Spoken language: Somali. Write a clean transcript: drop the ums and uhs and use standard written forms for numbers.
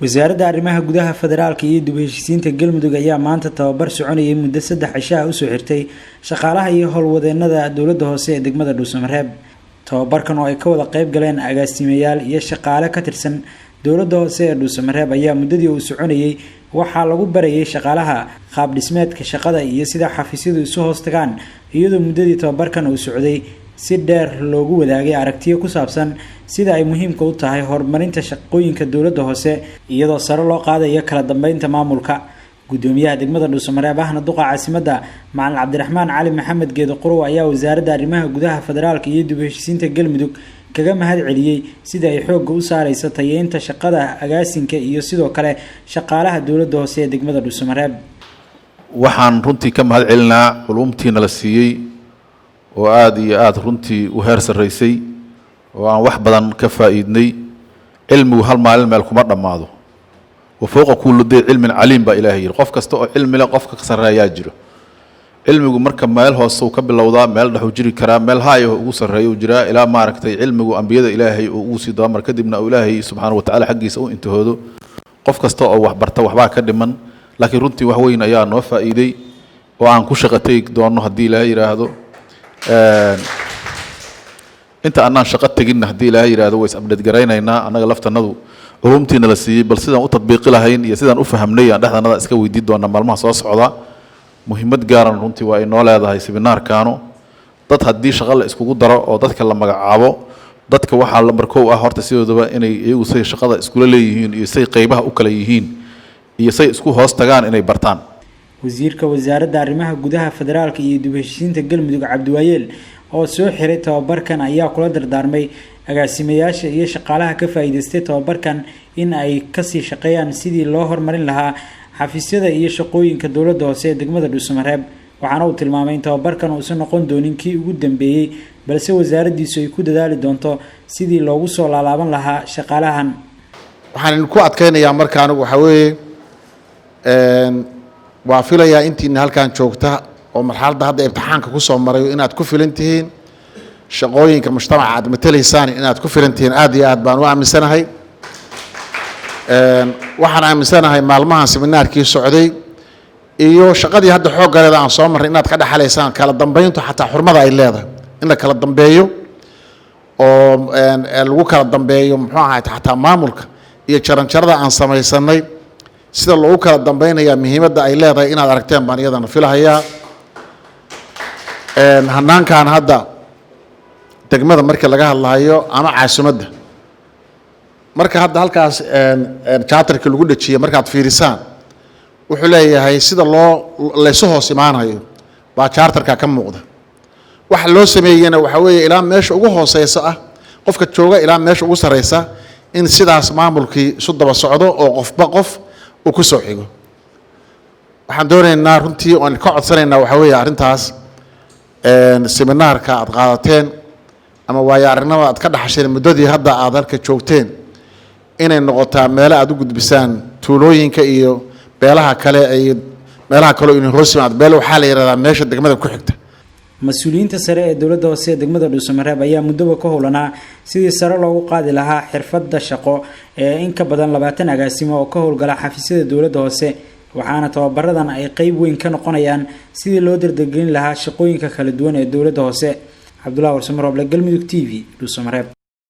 Wasaaradda Arrimaha Gudaha, Federaalka iyo dib u heshiisiinta Galmudug ayaa maanta tababar soconayay muddo 3 cisho ah usoo xirtay shaqaalaha iyo howlwadeenada dowladda hoose ee degmada Dhuusamareeb. Tababarkan oo ay ka wada qayb galeen agaasimayaal iyo shaqaale ka tirsan dowladda hoose ee Dhuusamareeb ayaa muddadii uu soconayay waxaa lagu barayay shaqaalaha qaab dhismeedka shaqada iyo sida xafiisyadu isu hoos tagaan, iyadoo muddadii tababarkan uu socday si dheer loogu wadaagay aragtiyo ku saabsan sida ay muhiimka u tahay horumarinta shaqooyinka dowladda hoose, iyadoo sare loo qaadayo kala dambeynta maamulka. Gudoomiyaha degmada Dhuusamareeb ahna duqa caasimadda, Macalin Cabdiraxmaan Cali Maxamed Geedo Qurow, ayaa Wasaaradda Arrimaha Gudaha, Federaalka iyo dib u heshiisiinta Galmudug kaga mahad celiyey sida ay xoogga u saareyso tayeynta shaqada agaasinka iyo sidoo kale shaqaalaha dowladda hoose ee degmada Dhuusamareeb. Waxaan runtii ka mahad celinaa culumtii nala siiyey oo aada iyo aada runtii u heer sarreysay oo aan wax badan ka faa'iidnay. Cilmigu hal maalin meel kuma dhammaado. Wa fowqa kulli dii cilmin caliim, baa Ilaahay yidhi. Qof kasta oo cilmi leh qofka ka sarreeyaa jiro. Cilmigu marka meel hoose uu ka bilowdaa, meel dhexuu jiri karaa, meel haayaho ugu sarreeya uu jiraa, ilaa maaragtay cilmigu ambiyada Ilaahay uu ugu sii dabamar, kadibna uu Ilaahay subxaana wa tacala xaggiisa u intihoodo. Qof kasta oo wax barta waxbaa ka dhiman, laakiin runtii wax weyn ayaa noo faa'iiday oo aan ku shaqo tegi doonno haddii Ilaahay yidhaahdo. Inta annaan shaqo teginna, haddii Ilaahay yidhaahdo, way is update garaynaynaa annaga laftanadu. Culumtiina la siiyey bal sidaan u tadbiiqi lahayn iyo sidaan u fahamnay aan dhexdanada iska weydii doonaa maalmaha soo socda. Muhiimad gaaran runtii waa inoo leedahay seminaarkaanu. Dad haddii shaqo la iskugu daro oo dadka la magacaabo, dadka waxaa lambar kow ah horta sidoodaba inay iyagu say shaqada iskula leeyihiin iyo say qeybaha u kala yihiin iyo say isku hoos tagaan inay bartaan. Wasiirka Wasaaradda Arrimaha Gudaha, Federaalka iyo dib u heshiisiinta Galmudug, Cabdiwaayeel, oo soo xiray tababarkan ayaa kula dardaarmay agaasimayaasha iyo shaqaalaha ka faa'iideystay tababarkan in ay kasii shaqeeyaan sidii loo horumarin lahaa xafiisyada iyo shaqooyinka dowladda hoose ee degmada Dhuusamareeb. Waxaana uu tilmaamay in tababarkan uusan noqon doonin kii ugu dambeeyey, balse wasaaraddiisu ay ku dadaali doonto sidii loogu soo laalaaban lahaa shaqaalahan. Waxaan idinku adkaynayaa marka anigu waxaa weeye, waa filayaa intiina halkan joogta oo marxaladda hadda imtixaanka ku soo maray inaad ku filan tihiin shaqooyinka mujtamaca aad matalaysaan, inaad ku filan tihiin aad iyo aad baan u aaminsanahay. Waxaan aaminsanahay maalmahan seminaarkii socday iyo shaqadii hadda xooggareeda aan soo marray inaad ka dhexalaysaan kala dambeyntu, xataa xurmada ay leedahay in la kala dambeeyo oo lagu kala dambeeyo, muxuu ahaay, xataa maamulka iyo jaranjarada aan samaysanay sida loogu kala dambeynaya muhiimadda ay leedahay inaad aragteen baan iyadana filahayaa. Hanaankan hadda degmada markii laga hadlahayo ama caasimadda, marka hadda halkaas charterka lagu dhejiyey markaad fiirisaan, wuxuu leeyahay sida loo laysu hoos imaanayo baa charterka ka muuqda. Waxa loo sameeyena waxaa weeye ilaa meesha ugu hooseysa ah qofka jooga ilaa meesha ugu sarreysa in sidaas maamulkii isu daba socdo oo qofba qof uu ku soo xigo. Waxaan doonaynaa runtii oon ka codsanaynaa waxaa weeye arrintaas seminaarka aad qaadateen ama waayo aragnimada aad ka dhaxasheen muddadii hadda aad halka joogteen inay noqotaa meelo aad u gudbisaan tuulooyinka iyo beelaha kale iyo meelaha kaleo idin hoos yimaado. Beel waxaa la yidhahdaa meesha degmada ku xigta. Mas-uuliyiinta sare ee dowladda hoose ee degmada Dhuusamareeb ayaa muddoba ka howlanaa sidii sare loogu qaadi lahaa xirfadda shaqo ee in ka badan 20 agaasimo oo ka howlgala xafiisyada dowladda hoose, waxaana tababaradan ay qeyb weyn ka noqonayaan sidii loo dardargelin lahaa shaqooyinka kala duwan ee dowladda hoose. Cabdullahi Warsamo Rooble, Galmudug TV, Dhuusamareeb.